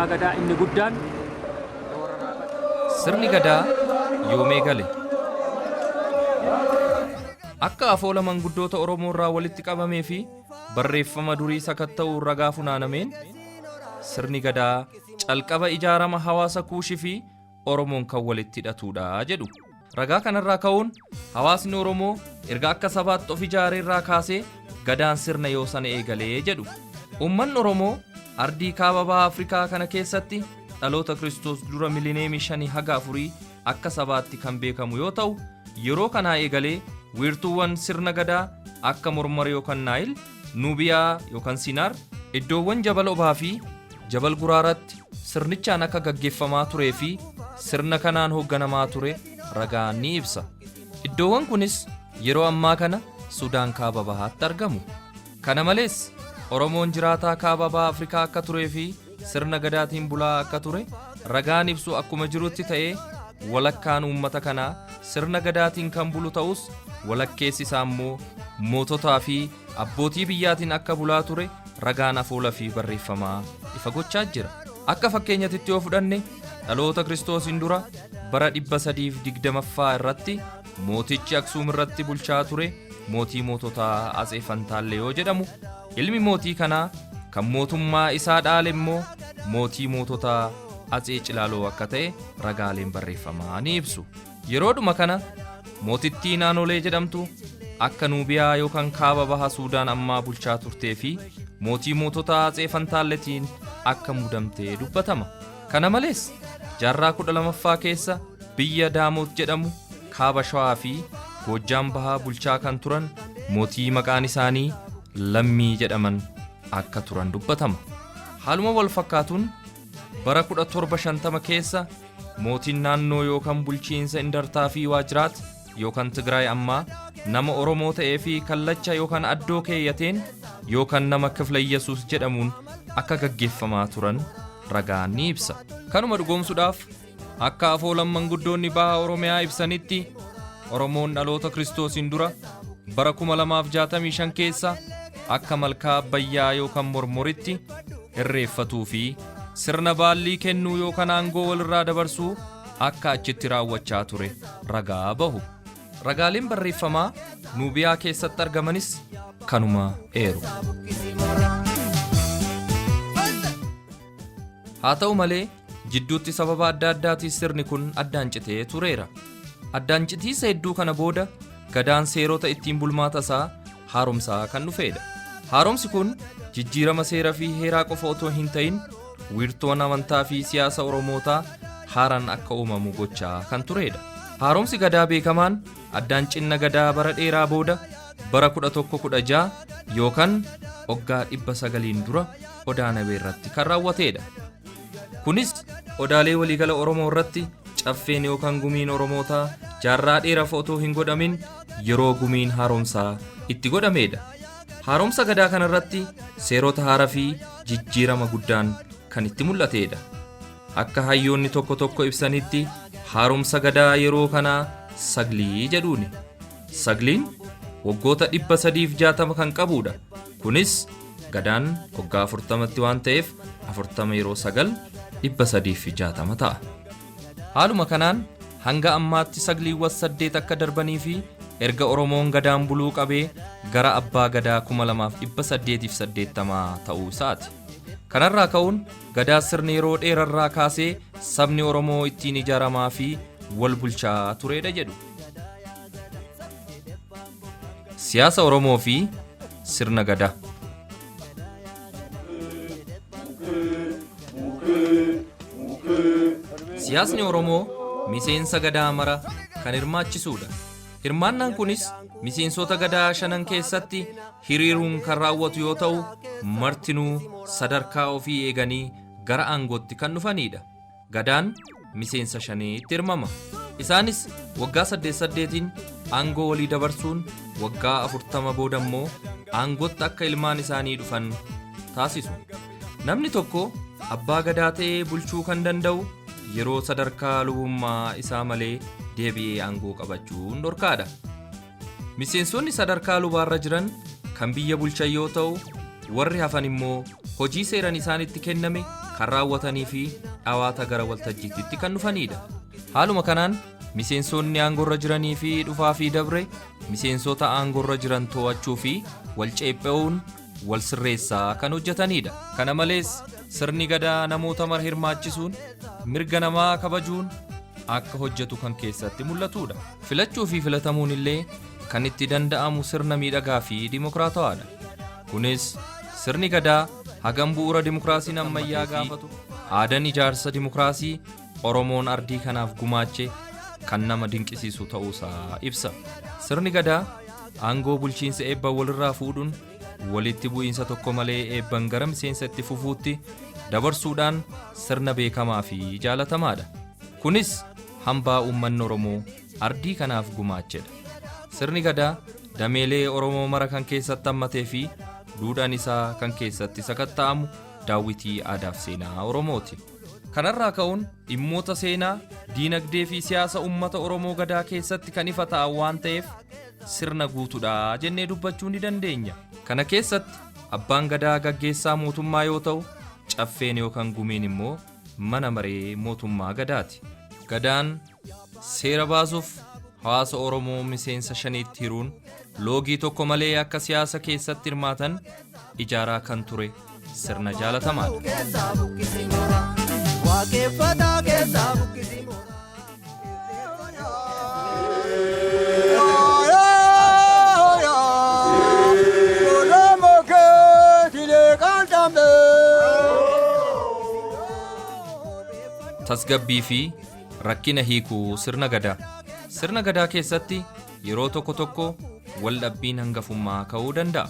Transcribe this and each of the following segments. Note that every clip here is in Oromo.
abbaa gadaa inni guddaan. Sirni gadaa yoom eegale? Akka afoola manguddoota Oromoo irraa walitti qabamee fi barreeffama durii sakatta'uun ragaa funaanameen sirni gadaa calqaba ijaarama hawaasa Kuushii fi Oromoon kan walitti hidhatuudha jedhu. Ragaa kanarraa ka'uun hawaasni Oromoo erga akka sabaatti of ijaare irraa kaasee gadaan sirna yoo sana eegalee jedhu. Uummanni Oromoo ardii kaaba baha Afrikaa kana keessatti dhaloota Kiristoos dura milineemii 5 haga 4 akka sabaatti kan beekamu yoo ta'u, yeroo kanaa eegalee wiirtuuwwan sirna gadaa akka Mormor yookaan Naayil, Nuubiyaa yookaan Sinaar, iddoowwan Jabal Obaa fi Jabal Guraaratti sirnichaan akka gaggeeffamaa turee fi sirna kanaan hoogganamaa ture ragaan ni ibsa. Iddoowwan kunis yeroo ammaa kana Sudaan kaaba bahaatti argamu. Kana malees Oromoon jiraataa kaaba baha Afrikaa akka turee fi sirna gadaatiin bulaa akka ture ragaan ibsu akkuma jirutti ta'ee walakkaan uummata kanaa sirna gadaatiin kan bulu ta'us walakkeessi isaa immoo moototaa fi abbootii biyyaatiin akka bulaa ture ragaan afoola fi barreeffamaa ifa gochaa jira. Akka fakkeenyatitti yoo fudhanne dhaloota Kiristoosiin dura bara 320ffaa irratti mootichi Aksuum irratti bulchaa ture mootii moototaa Atsee Fantaallee yoo jedhamu, ilmi mootii kanaa kan mootummaa isaa dhaale immoo mootii moototaa Atsee Cilaaloo akka ta'e ragaaleen barreeffamaa ni ibsu. Yeroodhuma kana mootittii Naanolee jedhamtu akka Nuubiyaa yookaan kaaba baha Suudaan ammaa bulchaa turtee fi mootii moototaa Atsee Fantaalletiin akka muudamtee dubbatama. Kana malees jaarraa 12ffaa keessa biyya Daamot jedhamu kaaba Shawaa fi Goojjaam bahaa bulchaa kan turan mootii maqaan isaanii Lammii jedhaman akka turan dubbatama. Haaluma wal fakkaatuun bara 1750 keessa mootiin naannoo yookaan bulchiinsa Indartaa fi Waajiraat yookaan Tigraay ammaa nama Oromoo ta'ee fi kallacha yookaan addoo keeyyateen yookaan nama Kifla Iyyasuus jedhamuun akka gaggeeffamaa turan ragaan ni ibsa. Kanuma dhugoomsuudhaaf akka afoolan manguddoonni baha Oromiyaa ibsanitti Oromoon dhaloota Kiristoosiin dura bara 2065 keessa akka malkaa Abbayyaa yookaan Mormoritti irreeffatuu fi sirna baallii kennuu yookaan aangoo walirraa dabarsuu akka achitti raawwachaa ture ragaa bahu. Ragaaleen barreeffamaa Nuubiyaa keessatti argamanis kanuma eeru. Haa ta'u malee jidduutti sababa adda addaatiin sirni kun addaan citee tureera. Addaan citiisa hedduu kana booda gadaan seerota ittiin bulmaata isaa haaromsaa kan dhufeedha. Haaromsi kun jijjiirama seera fi heeraa qofa otoo hin ta'in wiirtoon amantaa fi siyaasa Oromootaa haaraan akka uumamu gochaa kan tureedha. Haaromsi gadaa beekamaan addaan cinna gadaa bara dheeraa booda bara 1116 yookaan waggaa 900 dura Odaa Nabee irratti kan raawwateedha. Kunis odaalee waliigala Oromoo irratti caffeen yookaan gumiin Oromootaa jaarraa dheeraaf otoo hin godhamin yeroo gumiin haaromsaa itti godhameedha. Haaromsa gadaa kanarratti seerota haaraa fi jijjiirama guddaan kan itti mul'ateedha. Akka hayyoonni tokko tokko ibsanitti haaromsa gadaa yeroo kanaa saglii jedhuuni. Sagliin waggoota 360 kan qabuudha. Kunis gadaan waggaa 40tti waan ta'eef 40 yeroo 9 360 ta'a. Haaluma kanaan hanga ammaatti sagliiwwan 8 akka darbanii fi erga Oromoon gadaan buluu qabee gara abbaa gadaa 2880 ta'uu isaati. Kanarraa ka'uun gadaa sirni yeroo dheerarraa kaasee sabni Oromoo ittiin ijaaramaa fi wal bulchaa tureedha jedhu. Siyaasa Oromoo fi sirna gadaa. Siyaasni Oromoo miseensa gadaa mara kan hirmaachisuudha. Hirmaannaan kunis miseensota gadaa shanan keessatti hiriiruun kan raawwatu yoo ta'u, martinuu sadarkaa ofii eeganii gara aangootti kan dhufanidha. Gadaan miseensa shaniitti hirmama. Isaanis waggaa saddeet saddeetiin aangoo walii dabarsuun waggaa 40 booda immoo aangootti akka ilmaan isaanii dhufan taasisu. Namni tokko abbaa gadaa ta'ee bulchuu kan danda'u yeroo sadarkaa lubummaa isaa malee deebi'ee aangoo qabachuun dhorkaadha. Miseensonni sadarkaa lubaarra jiran kan biyya bulchan yoo ta'u, warri hafan immoo hojii seeran isaanitti kenname kan raawwatanii fi dhawaata gara waltajjiitti kan dhufanidha. Haaluma kanaan miseensonni aangorra jiranii fi dhufaa fi dabre miseensota aangorra jiran to'achuu fi wal ceepha'uun wal sirreessaa kan hojjetanidha. Kana malees sirni Gadaa namoota mara hirmaachisuun mirga namaa kabajuun akka hojjetu kan keessatti mul'atudha. Filachuu fi filatamuun illee kan itti danda'amu sirna miidhagaa fi dimokiraatawaadha. Kunis sirni Gadaa hagam bu'uura dimokiraasiin ammayyaa gaafatu aadaan ijaarsa dimokiraasii Oromoon ardii kanaaf gumaache kan nama dinqisiisu ta'uusaa ibsa. Sirni Gadaa aangoo bulchiinsa eebba walirraa fuudhuun walitti bu'iinsa tokko malee eebban gara miseensa itti fufuutti dabarsuudhaan sirna beekamaa fi jaalatamaadha. Kunis hambaa uummanni Oromoo ardii kanaaf gumaachedha. Sirni Gadaa dameelee Oromoo mara kan keessatti hammatee fi duudhaan isaa kan keessatti sakatta'amu daawwitii aadaaf seenaa Oromooti. Kanarraa ka'uun dhimmoota seenaa, diinagdee fi siyaasa uummata Oromoo Gadaa keessatti kan ifa ta'an waan ta'eef sirna guutuudha jennee dubbachuu ni dandeenya. Kana keessatti abbaan Gadaa gaggeessaa mootummaa yoo ta'u, caffeen yookaan gumiin immoo mana maree mootummaa Gadaati. Gadaan seera baasuuf hawaasa Oromoo miseensa shaniitti hiruun loogii tokko malee akka siyaasa keessatti hirmaatan ijaaraa kan ture sirna jaalatamaadha. Keessaa buqqisi moora. Waaqeffataa keessaa buqqisi moora. Tasgabbii fi rakkina hiikuu sirna Gadaa. Sirna Gadaa keessatti yeroo tokko tokko waldhabbiin hangafummaa ka'uu danda'a.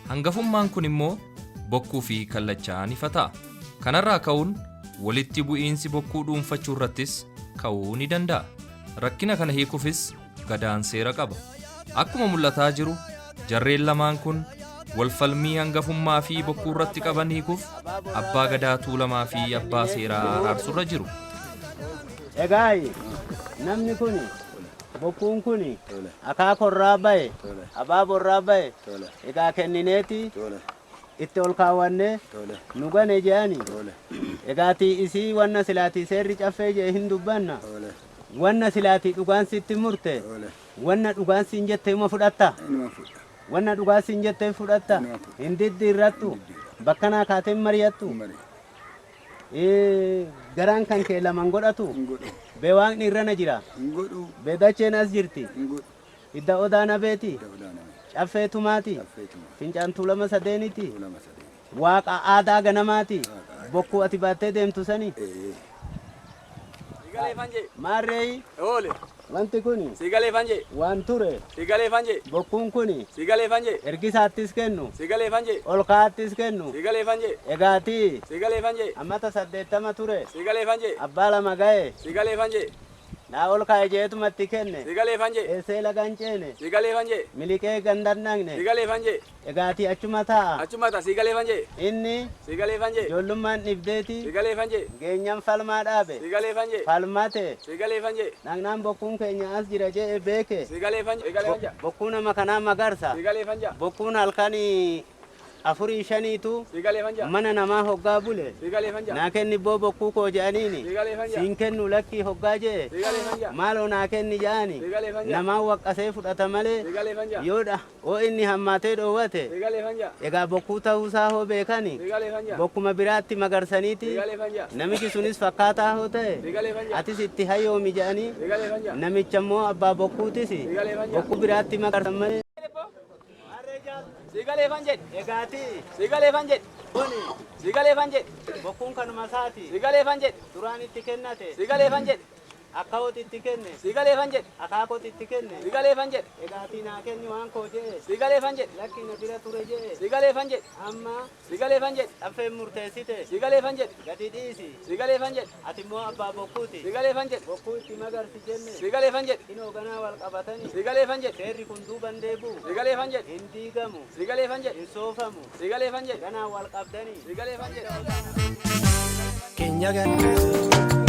Hangafummaan kun immoo bokkuu fi kallachaan ifa ta'a. Kanarraa ka'uun walitti bu'iinsi bokkuu dhuunfachuu irrattis ka'uu ni danda'a. Rakkina kana hiikuufis Gadaan seera qaba. Akkuma mul'ataa jiru jarreen lamaan kun walfalmii hangafummaa fi bokkuu irratti qaban hiikuuf abbaa Gadaa Tuulamaa fi abbaa seeraa araarsurra jiru. Egaa namni kun, bokkuun kun akaakorraa bahe, abaaborraa bahe, egaa kennineeti itti ol kaawwannee nu gane jedhani. Egaatii isii wanna silaatii seerri caffee jedhe hin dubbanna. Wanna silaatii dhugaan sitti murte, wanna dhugaan siin jette hima fudhatta. Wanna dhugaa siin jette fudhatta. Hin diddiirrattu. Bakkanaa kaatee hin mari'attu. Garaan kan kee laman godhatu. Bee waaqni irrana jira. Bee dacheen as jirti. Hidda odaa nabeeti. Caffee tumaati. Fincaan Tuulama sadeeniiti. Waaqa aadaa ganamaati. Bokkuu ati baattee deemtu sani. Maarreeyi. Wanti kun waan ture. Bokkuun kun ergisaattis kennu. Ol kaa'attis kennu. Egaatii ammata 80 ture. Abbaa lama ga'e. Naa ol kaa'e jeetumatti kenne. Eessee lagan ceene. Miliqee gandan dhaqne. Egaatii achuma taa'a. Inni ijoollummaan dhibdeeti. Geenyan falmaa dhaabe. Falmate. Dhaqnaan bokkuun keenya as jira je'e beeke. Bokkuu nama kanaa magarsa. Bokkuun halkan afurii shaniitu mana namaa hoggaa bule. Naa kenni boo bokkuu koo je'aniini. Siin kennu lakkii hoggaa je'e. Maaloo naa kenni je'ani. Namaan waqqasee fudhata malee yoodha hoo inni hammaatee dhoowwate. Egaa bokkuu ta'uusaa hoo beekani. Bokkuma biraatti magarsaniiti. Namichi sunis fakkaataa hoo ta'e. Atis itti hayyoomi je'anii. Namicha immoo abbaa bokkuutis bokkuu biraatti magarsan malee. Egaatii. Kuni. Bokkuun kanuma isaati. Duraan itti kennate. Akkawooti itti kenne. Akaakooti itti kenne. Egaatii naa kenni waan koo je'e. Lakki na bira ture je'e. Amma caffeen murteessite. Gadi dhiisi. Ati immoo abbaa bokkuuti. Bokkuu itti magarsi jenne. Inoo ganaa wal qabatani. Seerri kun duuban deebi'u. Hin diigamu. Hin soofamu. Ganaa wal qabdani. Keenya gannaa.